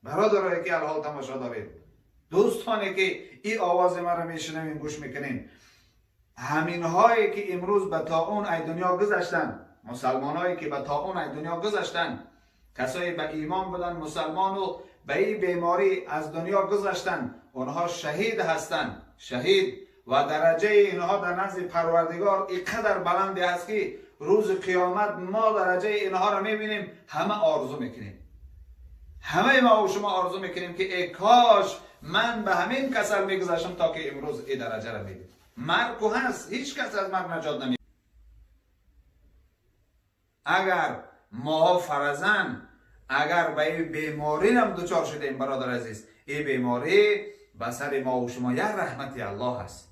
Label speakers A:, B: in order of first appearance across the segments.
A: برادرایی که الحال تماشا دارید، دوستانی که این آواز ما را میشنوین، گوش میکنین، همین هایی که امروز به طاعون ای دنیا گذشتن، مسلمان هایی که به طاعون ای دنیا گذشتن، کسایی به ایمان بودن مسلمان و به این بیماری از دنیا گذشتن، اونها شهید هستند، شهید. و درجه اینها در نزد پروردگار اینقدر بلندی است که روز قیامت ما درجه اینها را میبینیم، همه آرزو میکنیم، همه ما و شما آرزو میکنیم که ای کاش من به همین کسل میگذشتم تا که امروز این درجه را میدیم. مرگ هست، هیچ کس از مرگ نجات نمی. اگر ما فرزن اگر به این بیماری هم دچار شدیم برادر عزیز، این بیماری به سر ما و شما یک رحمت الله است.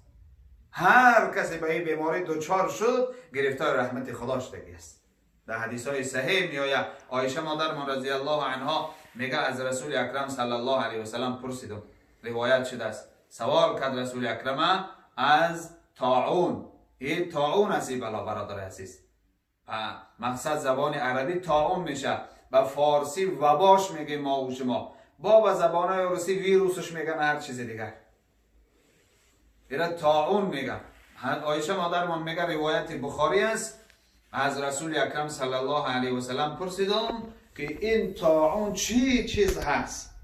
A: هر کسی به این بیماری دچار شد گرفتار رحمت خدا شدگی است. در حدیث های صحیح می آید عایشه مادرمان رضی الله عنها میگه از رسول اکرم صلی الله علیه و سلم پرسیدم، روایت شده است، سوال کرد رسول اکرم از طاعون. این طاعون است این بلا برادر عزیز. مقصد زبان عربی طاعون میشه، به فارسی وباش میگه ما و شما، با به زبانهای روسی ویروسش میگن، هر چیز دیگر ایره طاعون میگن. عایشه مادرمان میگه روایت بخاری است، از رسول اکرم صلی الله علیه و سلم پرسیدم که این طاعون چی چیز هست،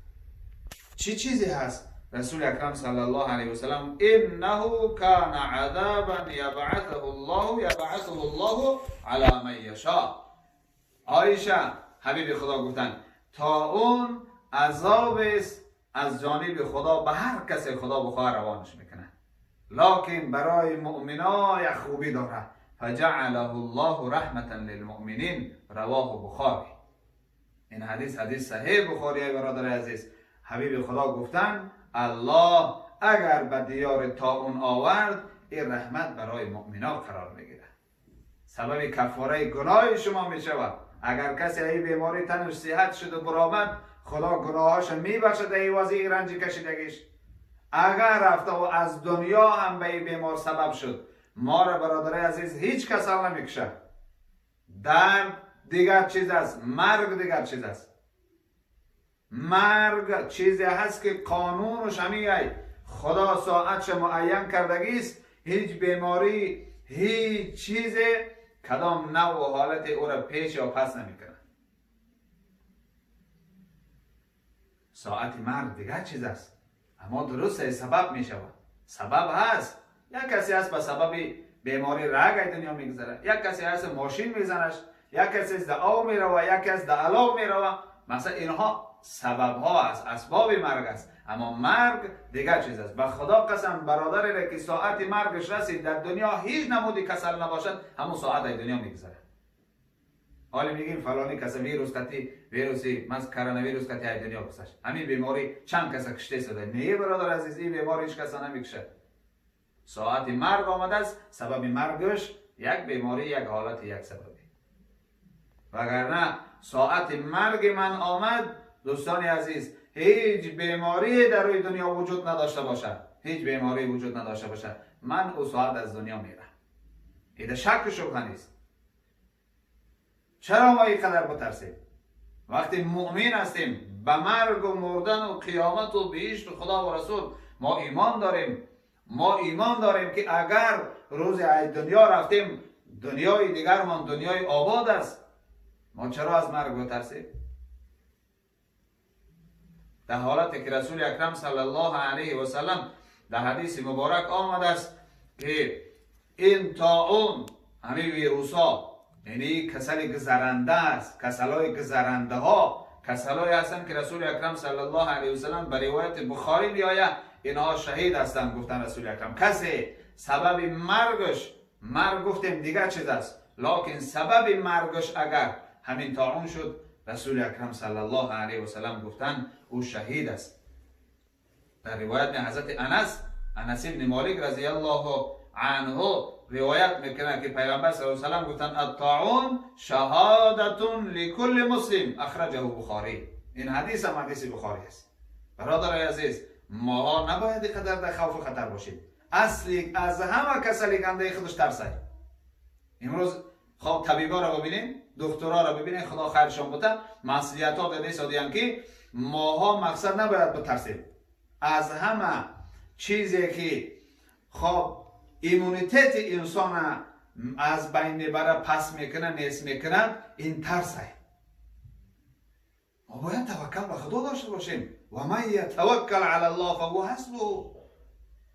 A: چی چیزی هست؟ رسول اکرم صلی الله علیه و سلم انه کان عذابا یبعثه الله یبعثه الله علی من یشاء. عایشه حبیب خدا گفتن طاعون عذاب است از جانب خدا، به هر کسی خدا بخواه روانش میکنه، لکن برای مؤمنا یک خوبی داره. فجعله الله رحمتا للمؤمنین، رواه بخاری. این حدیث حدیث صحیح بخاری برادر عزیز. حبیب خدا گفتن الله اگر به دیار طاعون آورد این رحمت برای مؤمنا قرار میگیره، سبب کفاره گناه شما میشود. اگر کسی ای بیماری تنش صحت شد و برآمد، خدا گناهاش میبخشد ای وضعی رنج کشیدگیش. اگر رفته و از دنیا هم به این بیمار سبب شد، ما را برادر عزیز هیچ کس هم نمیکشه. درد دیگر چیز است، مرگ دیگر چیز است. مرگ چیزی هست که قانونش همی خدا ساعتش معین کردگی است. هیچ بیماری هیچ چیز کدام نوع و حالت او را پیش یا پس نمیکنه. ساعت مرگ دیگر چیز است، اما درست سبب می شود، سبب هست. یک کسی هست به سبب بیماری رگ دنیا میگذره، یک کسی هست ماشین میزنش، یک کسی از آب میروه، یک کسی در علاو میروه. مثلا اینها سبب ها است، اسباب مرگ است. اما مرگ دیگر چیز است. به خدا قسم برادری را که ساعت مرگش رسید در دنیا هیچ نمودی کسل نباشد، همون ساعت در دنیا میگذره. حالا میگیم فلانی کس ویروس کتی ویروسی مز کرونا ویروس کتی ای دنیا گذشت، همین بیماری چند کس کشته شده. نه برادر عزیز، این بیماری هیچ کس نمیکشه. ساعت مرگ آمده است، سبب مرگش یک بیماری، یک حالت، یک سببی. وگرنه ساعت مرگ من آمد دوستان عزیز، هیچ بیماری در روی دنیا وجود نداشته باشد، هیچ بیماری وجود نداشته باشد، من او ساعت از دنیا میرم. ایده شک و شبهه نیست. چرا ما اینقدر بترسیم؟ وقتی مؤمن هستیم به مرگ و مردن و قیامت و بهشت و خدا و رسول ما ایمان داریم. ما ایمان داریم که اگر روز از دنیا رفتیم دنیای دیگرمان دنیای آباد است. ما چرا از مرگ بترسیم؟ در حالتی که رسول اکرم صلی الله علیه و سلم در حدیث مبارک آمده است که این طاعون، همین ویروس ها، یعنی کسل گذرنده است، کسلای گذرنده ها، کسلای هستند که رسول اکرم صلی الله علیه و سلم به روایت بخاری بیاید اینها شهید هستند. گفتن رسول اکرم کسی سبب مرگش، مرگ گفتیم دیگه چیز است، لکن سبب مرگش اگر همین طاعون شد، رسول اکرم صلی الله علیه و سلم گفتن او شهید است. در روایت حضرت انس ابن مالک رضی الله عنه روایت میکنه که پیغمبر صلی الله علیه و سلم گفتن الطاعون شهادت لکل مسلم، اخرجه بخاری. این حدیث هم حدیث بخاری است. برادر عزیز، ما نباید قدر در خوف و خطر باشیم. اصلی از همه کسلی گنده خودش ترسه. امروز خب طبیبا را ببینیم، دکترا را ببینیم، خدا خیرشان بده، مسئولیت ها داده سادیان که ماها مقصد نباید بترسیم. از همه چیزی که خب ایمونیتت انسان از بین میبره، پس میکنه، نیست میکنه، این ترسه. ما باید توکل به خدا داشته باشیم. و من یتوکل علی الله فهو حسبه.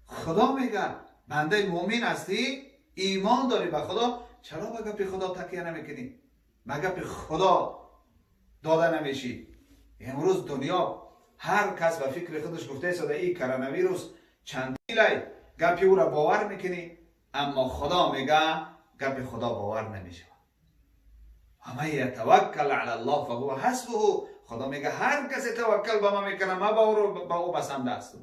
A: خدا میگه بنده مؤمن هستی، ایمان داری به خدا، چرا به گپ خدا تکیه نمیکنی؟ به گپ خدا داده نمیشی؟ امروز دنیا هر کس به فکر خودش گفته ساده ای کرونا ویروس چند لیای گپی او را باور میکنی، اما خدا میگه گپ خدا باور نمیشه. و من یتوکل علی الله فهو حسبه. خدا میگه هر کسی توکل به ما میکنه، ما با او بسنده هستم.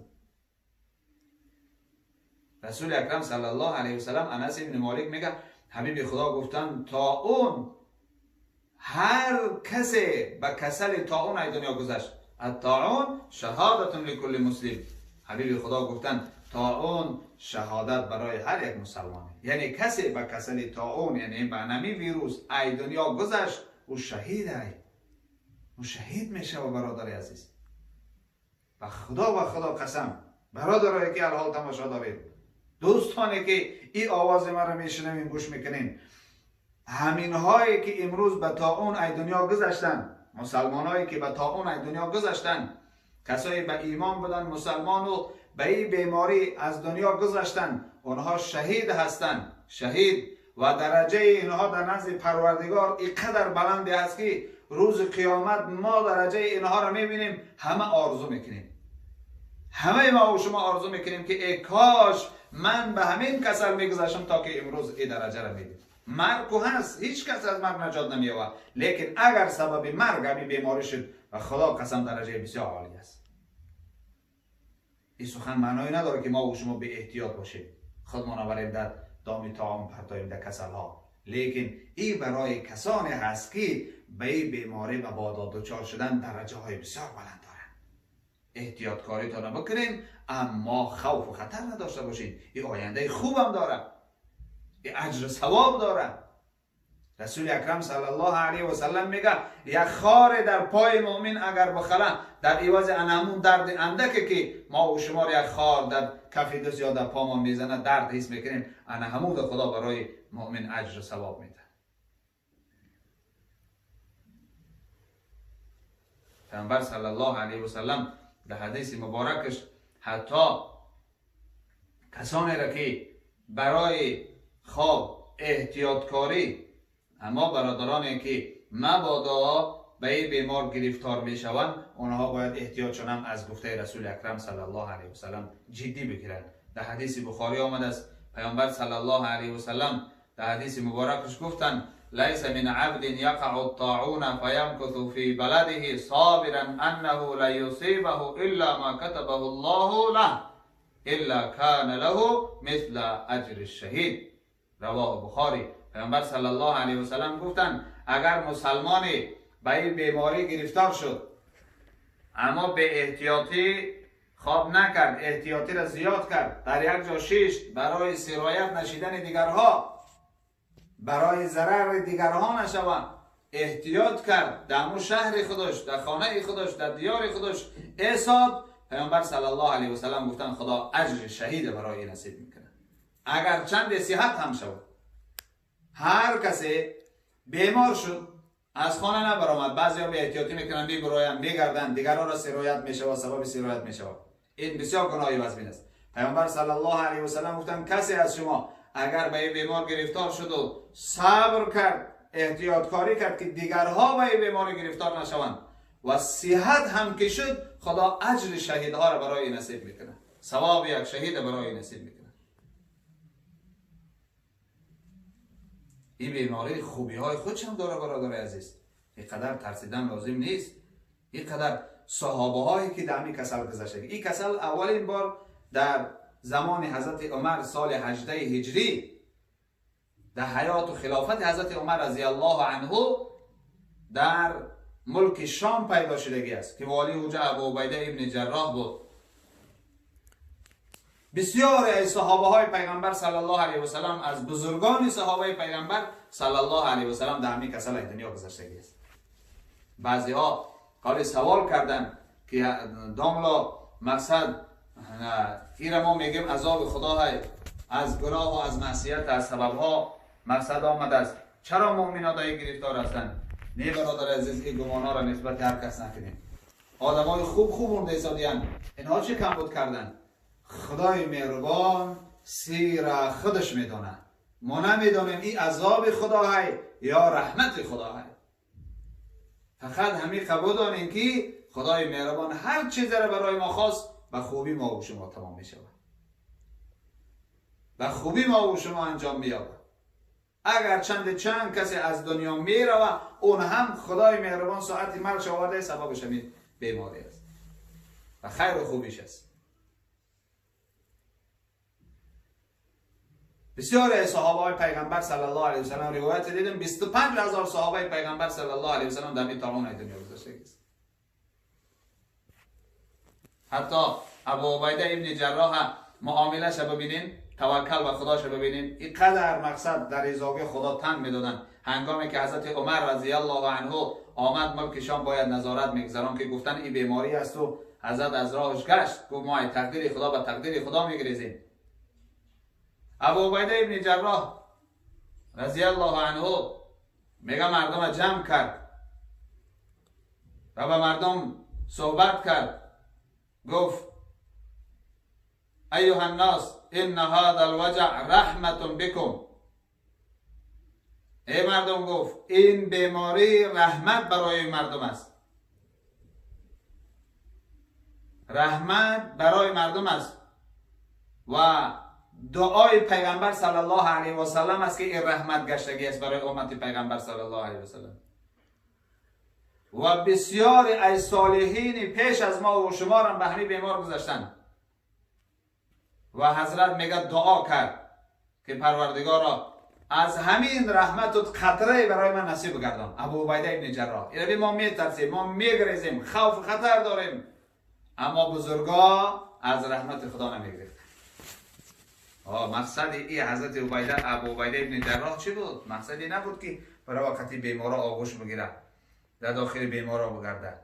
A: رسول اکرم صلی الله علیه وسلم، انس ابن مالک میگه حبیب خدا گفتن طاعون هر کسی به کسل طاعون ای دنیا گذشت، الطاعون شهادت لکل مسلم. حبیب خدا گفتن طاعون شهادت برای هر یک مسلمانه، یعنی کسی به کسل طاعون، یعنی به نمی ویروس ای دنیا گذشت، او شهید ای، او شهید میشه. و برادر عزیز، به خدا و خدا قسم، برادرایی که الحال تماشا دارید، دوستانی که این آواز ما را میشنوین، گوش میکنین، همین هایی که امروز به طاعون ای دنیا گذشتن، مسلمان هایی که به طاعون ای دنیا گذشتن، کسایی به ایمان بودن مسلمان و به این بیماری از دنیا گذشتن، اونها شهید هستند، شهید. و درجه اینها در نزد پروردگار اینقدر بلند است که روز قیامت ما درجه اینها را میبینیم، همه آرزو میکنیم، همه ما و شما آرزو میکنیم که ای کاش من به همین کسل میگذشتم تا که امروز این درجه را میدیم. مرگ هست، هیچ کس از مرگ نجات نمییابد، لیکن اگر سبب مرگ همین بیماری شد، و خدا قسم درجه بسیار عالی است. این سخن معنایی نداره که ما و شما به احتیاط باشیم، خودمان بریم در دام طاعون پرتاییم در کسل ها، لیکن این برای کسانی هست که به این بیماری مبادا دچار شدن درجه های بسیار بلند دارن. احتیاط کاری تا نبکنیم، اما خوف و خطر نداشته باشید. این آینده خوبم داره، این اجر ثواب داره. رسول اکرم صلی الله علیه و سلم میگه یک خار در پای مؤمن اگر بخله، در عوض انمون درد اندکه که ما و شما یک خار در کف دست یا در پا ما میزنه درد حس میکنیم، انا همون خدا برای مؤمن اجر ثواب میده. پیامبر صلی الله علیه و سلم در حدیث مبارکش حتی کسانی را که برای خواب احتیاطکاری، اما برادرانی که مبادا به این بیمار گرفتار میشوند، اونها باید احتیاط شونم از گفته رسول اکرم صلی الله علیه و سلم جدی بگیرند. در حدیث بخاری آمده است پیامبر صلی الله علیه و سلم در حدیث مبارکش گفتند لیس من عبد یقع الطاعون فیمکث فی بلده صابرا انه لا یصیبه الا ما كتبه الله له الا کان له مثل اجر الشهید. رواه بخاری. پیامبر صلی الله علیه و سلم گفتند اگر مسلمانی به این بیماری گرفتار شد اما به احتیاطی خواب نکرد، احتیاطی را زیاد کرد، در یک جا شیشت برای سرایت نشیدن دیگرها، برای ضرر دیگرها نشود، احتیاط کرد، در مو شهر خودش، در خانه خودش، در دیار خودش ایستاد، پیامبر صلی الله علیه و سلم گفتن خدا اجر شهید برای نصیب میکنه اگر چند صحت هم شود. هر کسی بیمار شد از خانه نبرآمد، بعضیا به احتیاطی میکنن، میبراین، میگردن، دیگران را سرایت میشه و سبب سرایت میشه. این بسیار گناهی وزمین است. پیامبر صلی الله علیه و سلم گفتن کسی از شما اگر به این بیمار گرفتار شد و صبر کرد، احتیاط کاری کرد که دیگرها به این بیماری گرفتار نشوند و صحت هم که شد، خدا اجر شهیدها را برای نصیب میکنه، ثواب یک شهید برای نصیب میکنه. این بیماری خوبی های خودش هم داره برادر عزیز، اینقدر ترسیدن لازم نیست. اینقدر صحابه هایی که در این کسل گذشته، این کسل اولین بار در زمان حضرت عمر سال 18 هجری در حیات و خلافت حضرت عمر رضی الله عنه در ملک شام پیدا شدگی است که والی اوجه ابو عبیده ابن جراح بود. بسیاری از صحابه های پیغمبر صلی الله علیه و سلم، از بزرگان صحابه پیغمبر صلی الله علیه و سلم در همین کسل دنیا گذشتگی است. بعضی ها قال سوال کردن که داملا مقصد ایره ما میگیم عذاب خدا های از گناه و از معصیت از سبب ها مقصد آمده است. چرا مؤمن‌ها دایی گرفتار هستند؟ نه برادر عزیز، این گمان ها را نسبت هر کس نکنیم. آدم های خوب خوب مونده ایستادین، اینها چه کم بود کردن؟ خدای مهربان سیر خودش میدانه. ما نمیدانیم این عذاب خدا های یا رحمت خدا های. فقط همین قبول دانیم که خدای مهربان هر چیز را برای ما خواست به خوبی ما و شما تمام می شود، به خوبی ما و شما انجام می یابد. اگر چند کسی از دنیا می رود، اون هم خدای مهربان ساعتی مرگش آورده، سببش همین بیماری است و خیر و خوبیش است. بسیار صحابه های پیغمبر صلی الله علیه و سلم روایت دیدم 25,000 صحابه پیغمبر صلی الله علیه و سلم در این طاعون دنیا گذشته است. حتی ابو عبیده ابن جراح معامله ش ببینین، توکل به خداش ببینین، اینقدر مقصد در رضای خدا تن میدادن. هنگامی که حضرت عمر رضی الله عنه آمد ملک شام باید نظارت میگذران که گفتن این بیماری است و حضرت از راهش گشت، گفت ما تقدیر خدا به تقدیر خدا میگریزیم. ابو عبیده ابن جراح رضی الله عنه میگه مردم جمع کرد و به مردم صحبت کرد، گفت ایها الناس ان هذا الوجع رحمت بكم. ای مردم، گفت این بیماری رحمت برای مردم است، رحمت برای مردم است و دعای پیغمبر صلی الله علیه و سلم است که این رحمت گشتگی است برای امت پیغمبر صلی الله علیه و سلم. و بسیار از صالحین پیش از ما و شما را به همین بیمار گذاشتن و حضرت میگه دعا کرد که پروردگارا از همین رحمت و قطره برای من نصیب گردان. ابو عبیده ابن جراح، اینو ما میترسیم، ما میگریزیم، خوف خطر داریم، اما بزرگا از رحمت خدا نمیگریختن. مقصد ای حضرت عبیده ابو عبیده ابن جراح چی بود؟ مقصدی نبود که برای وقتی بیمارا آغوش بگیره، در داخل بیمارا بگرده.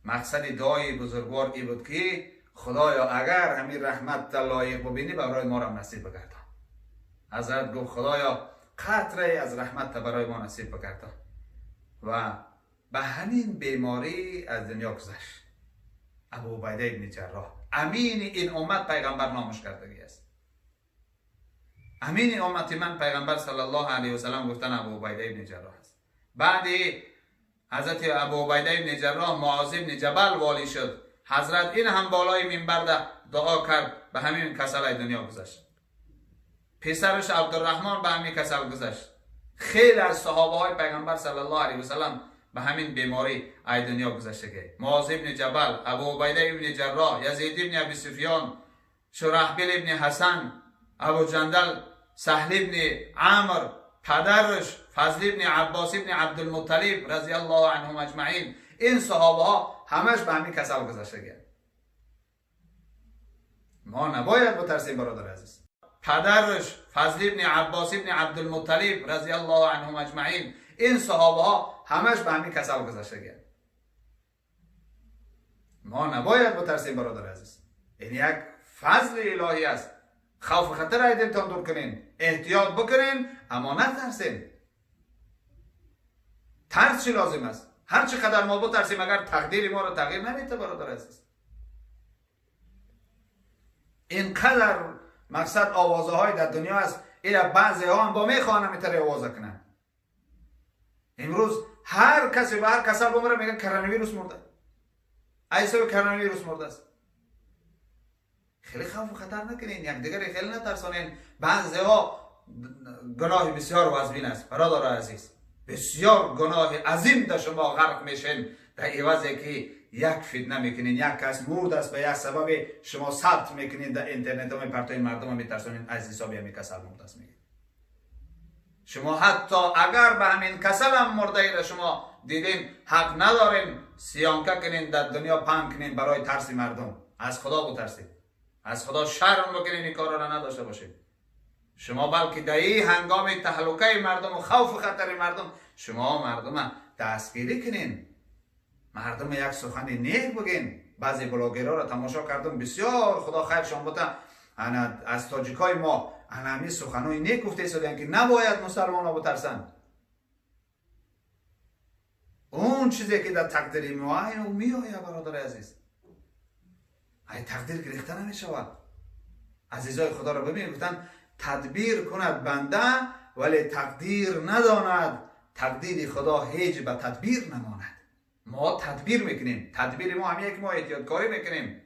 A: مقصد دعای بزرگوار ای بود که خدایا اگر همین رحمت لایق ببینی برای ما را نصیب بگردان. حضرت گفت خدایا قطره از رحمت برای ما نصیب بگردان و به همین بیماری از دنیا گذشت. ابو عبیده ابن جراح امین این امت پیغمبر نامش کردگی است. امین امت من پیغمبر صلی الله علیه و سلم گفتن ابو عبیده ابن جراح است. بعد حضرت ابو عبیده ابن جراح معاذ ابن جبل والی شد. حضرت این هم بالای منبر دعا کرد، به همین کسل دنیا گذشت. پسرش عبدالرحمن به همین کسل گذشت. خیلی از صحابه های پیغمبر صلی الله علیه و سلم به همین بیماری ای دنیا گذشته که معاذ ابن جبل، ابو عبیده ابن جراح، یزید ابن ابی سفیان، شرحبیل ابن حسن، ابو جندل، سهل ابن عمر، پدرش فضل ابن عباس ابن عبدالمطلب رضی الله عنهم اجمعین، این صحابه ها همش به همین کسل گذشته. ما نباید بترسیم برادر عزیز. پدرش فضل ابن عباس ابن عبدالمطلب رضی الله عنهم اجمعین، این صحابه ها همش به همین کسل گذشته. ما نباید بترسیم برادر عزیز. این یک فضل الهی است. خوف خطر از دلتان دور کنین، احتیاط بکنین، اما نترسین. ترس چی لازم است؟ هر چی قدر ما بترسیم اگر تقدیر ما را تغییر نمیده برادر عزیز. اینقدر مقصد آوازه های در دنیا است، اینا بعضی ها هم با میخوان میتره آوازه کنن. امروز هر کسی و هر کسل بمره میگن کرونا ویروس مرده، ایسا کرونا ویروس مرده است. خیلی خوف و خطر نکنین، یک دیگر خیلی نترسانین. بعضی ها گناه بسیار وزبین است برادر عزیز، بسیار گناه عظیم در شما غرق میشین در عوضی که یک فتنه میکنین، یک کس مرد است به یک سبب شما ثبت میکنین در اینترنت ها میپرتوین، مردم میترسونین از حساب همین کسل مرد است میگین. شما حتی اگر به همین کسل هم مرده ای را شما دیدین حق ندارین سیانکه کنین، در دنیا پنگ کنین برای ترس مردم. از خدا بترسید، از خدا شرم بکنین، این کار را نداشته باشید. شما بلکه در این هنگام تهلکه مردم و خوف و خطر مردم شما مردم دستگیری کنین، مردم یک سخن نیک بگین. بعضی بلاگرها را تماشا کردم، بسیار خدا خیرشان بده، از تاجیکای ما همی سخنای نیک گفته ایستادن که نباید مسلمان ها بترسند. اون چیزی که در تقدیر ما او میآید برادر عزیز، ای تقدیر گرفته نمیشود. عزیزای خدا را ببین، گفتن تدبیر کند بنده ولی تقدیر نداند، تقدیر خدا هیچ به تدبیر نماند. ما تدبیر میکنیم، تدبیر ما همیه که ما احتیاط کاری میکنیم،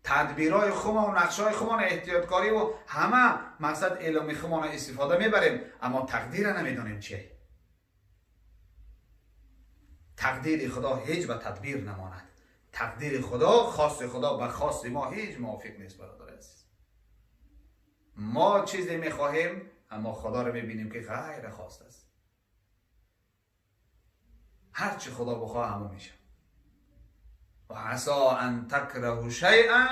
A: تدبیرهای خودمان و نقشهای خودمان احتیاط کاری و همه مقصد اعلامی خودمان استفاده میبریم، اما تقدیر نمیدانیم چیه. تقدیر خدا هیچ به تدبیر نماند، تقدیر خدا خواست خدا به خواست ما هیچ موافق نیست برادر عزیز. ما چیزی میخواهیم اما خدا رو میبینیم که غیر خواست است. هر چی خدا بخواه همون میشه. و عسى ان تکرهوا شیئا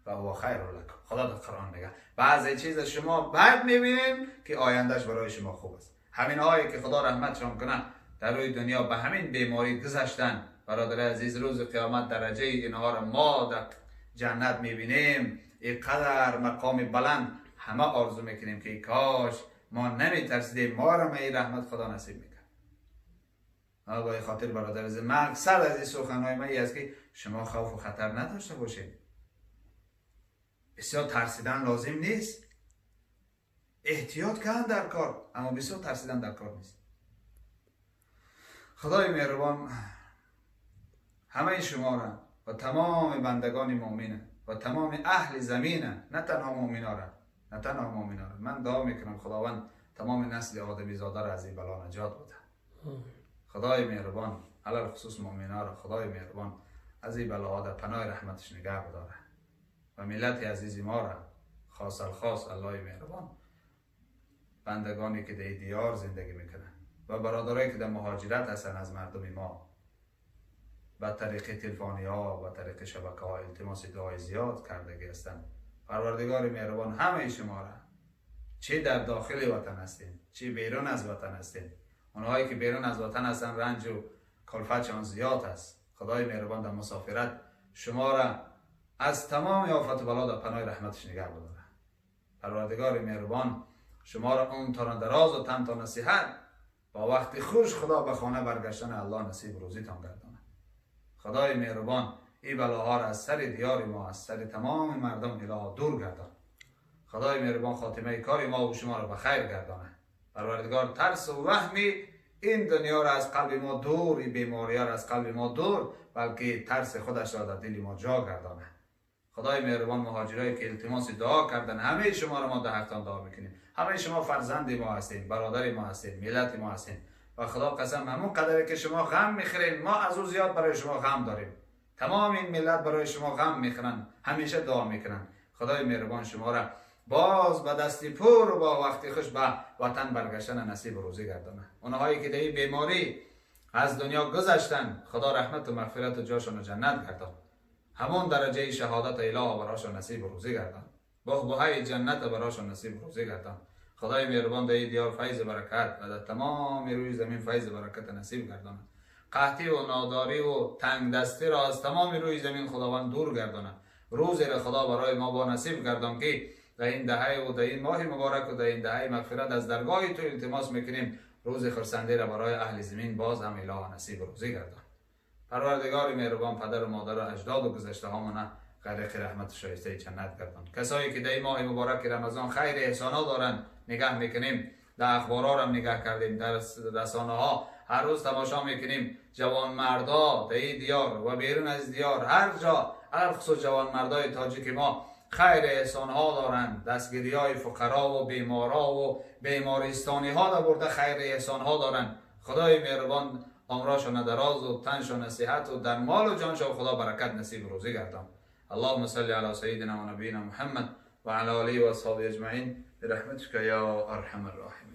A: فهو خیر لکم. خدا در قرآن میگه بعضی چیز شما بد میبینین که آیندهش برای شما خوب است. همین هایی که خدا رحمتشان کنه در روی دنیا به همین بیماری گذشتن برادر عزیز، روز قیامت درجه اینها را ما در جنت میبینیم، اینقدر مقام بلند، همه آرزو میکنیم که کاش ما نمیترسیدیم، ما را این رحمت خدا نصیب میکرد. با خاطر برادر عزیز، مقصد از این سخنهای من است که شما خوف و خطر نداشته باشید. بسیار ترسیدن لازم نیست، احتیاط کردن در کار، اما بسیار ترسیدن در کار نیست. خدای مهربان همه شما را و تمام بندگان مؤمنه و تمام اهل زمینه، نه تنها مؤمنا را، نه تنها مؤمنا را، من دعا میکنم خداوند تمام نسل آدمی زاده را از این بلا نجات بده. خدای مهربان علی خصوص مؤمنا را خدای مهربان از این بلاها در پناه رحمتش نگه بداره و ملت عزیز ما را خاص الخاص الله مهربان بندگانی که در دیار زندگی میکنن و برادرایی که در مهاجرت هستن از مردم ما به طریق تلفنی ها و طریق شبکه ها التماس دعای زیاد کردگی هستند. پروردگار مهربان همه شما را، چه در داخل وطن هستین چه بیرون از وطن هستین، اونهایی که بیرون از وطن هستن رنج و کلفتشان زیاد است، خدای مهربان در مسافرت شما را از تمام آفت و بلا در پناه رحمتش نگه بداره. پروردگار مهربان شما را اون تا دراز و تن تا نصیحت با وقت خوش خدا به خانه برگشتن الله نصیب روزیتان گردانه. خدای مهربان این بلاها را از سر دیار ما، از سر تمام مردم اله دور گردان. خدای مهربان خاتمه کار ما و شما را به خیر گردانه. پروردگار ترس و وهمی این دنیا را از قلب ما دور، این بیماری را از قلب ما دور، بلکه ترس خودش را در دل ما جا گردانه. خدای مهربان مهاجرایی که التماس دعا کردن، همه شما را ما در حقتان دعا میکنیم. همه شما فرزند ما هستین، برادر ما هستین، ملت ما هستین و خدا قسم همون قدری که شما غم میخورین ما از او زیاد برای شما غم داریم. تمام این ملت برای شما غم میخورن، همیشه دعا میکنن. خدای مهربان شما را باز به دستی پر و با وقتی خوش به وطن برگشتن نصیب روزی گردانه. اونهایی که در این بیماری از دنیا گذشتن، خدا رحمت و مغفرت و جاشون جنت گردان. همون درجه شهادت اله براشون نصیب روزی گردان. بهبهه جنت براشون نصیب روزی گردان. خدای مهربان در این دیار فیض برکت و در تمام روی زمین فیض برکت نصیب گردانه. قحطی و ناداری و تنگ دستی را از تمام روی زمین خداوند دور گردانه. روزی را خدا برای ما با نصیب گردان که در این دهه و در این ماه مبارک و در این دهه مغفرت از درگاه تو التماس میکنیم روز خرسندی را برای اهل زمین باز هم اله نصیب روزی گردان. پروردگار مهربان پدر و مادر و اجداد و گذشته هامون غرق رحمت شایسته جنت گردان. کسایی که در این ماه مبارک رمضان خیر احسانا دارن نگاه میکنیم، در اخبارها هم نگاه کردیم، در رسانه ها هر روز تماشا میکنیم، جوان مردا در این دیار و بیرون از دیار هر جا، هر خصوص جوان مردای تاجیک ما خیر احسان ها دارند، دستگیری های فقرا و بیمارا و بیمارستانی ها در برده خیر احسان ها دارند. خدای مهربان عمراشان دراز و تنشان صحت و در مال و جانشان خدا برکت نصیب روزی گردان. اللهم صل علی سیدنا و نبینا محمد و علی آله و اصحابه اجمعین برحمتک یا ارحم الراحمین.